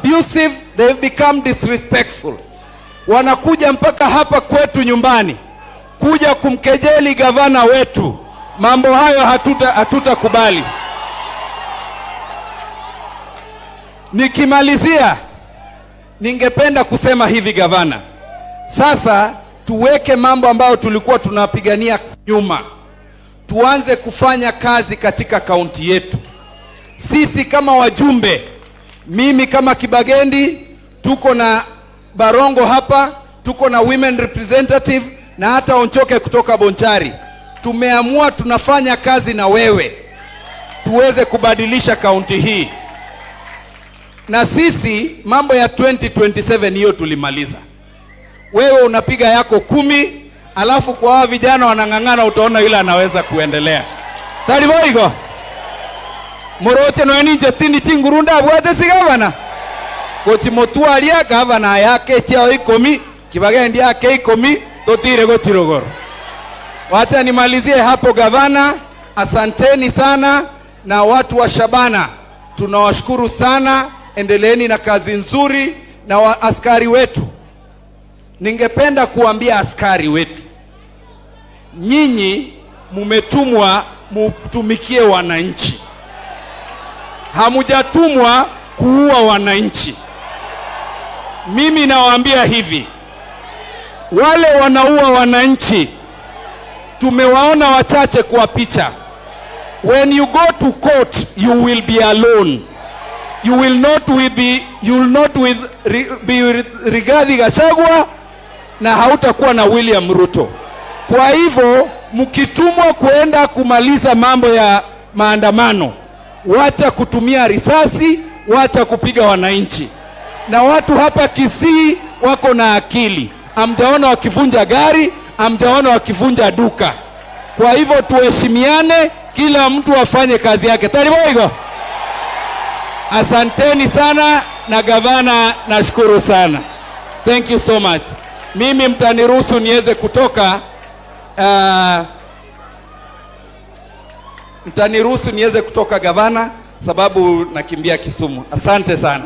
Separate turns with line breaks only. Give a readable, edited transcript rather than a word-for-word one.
Abusive, they've become disrespectful. Wanakuja mpaka hapa kwetu nyumbani kuja kumkejeli gavana wetu. Mambo hayo hatutakubali. Nikimalizia, ningependa kusema hivi gavana, sasa tuweke mambo ambayo tulikuwa tunapigania nyuma, tuanze kufanya kazi katika kaunti yetu. Sisi kama wajumbe, mimi kama Kibagendi, tuko na Barongo hapa, tuko na women representative na hata Onchoke kutoka Bonchari. Tumeamua tunafanya kazi na wewe tuweze kubadilisha kaunti hii. Na sisi mambo ya 2027 hiyo tulimaliza. Wewe unapiga yako 10, alafu kwa hao vijana wanang'ang'ana, utaona yule anaweza kuendelea. Tariboigo moroche noe ninche tindi chingurunda abwate si gavana gochimotwaria gavana yake chiao 10 Kibagendi yake 10 totire gochirogoro. Wacha nimalizie hapo gavana, asanteni sana, na watu wa Shabana tunawashukuru sana, endeleeni na kazi nzuri. Na askari wetu, ningependa kuambia askari wetu, nyinyi mumetumwa mutumikie wananchi, hamujatumwa kuua wananchi. Mimi nawaambia hivi, wale wanaua wananchi tumewaona wachache kwa picha. When you go to court you will be alone. You will not with be, you will not with be Rigathi Gachagua na hautakuwa na William Ruto. Kwa hivyo mkitumwa kuenda kumaliza mambo ya maandamano, wacha kutumia risasi, wacha kupiga wananchi. Na watu hapa Kisii wako na akili, hamjaona wakivunja gari, hamjaona wakivunja duka. Kwa hivyo tuheshimiane, kila mtu afanye kazi yake. Tariboigo, asanteni sana, na gavana nashukuru sana, thank you so much. Mimi mtaniruhusu niweze kutoka, mtaniruhusu niweze kutoka gavana, sababu nakimbia Kisumu. Asante sana.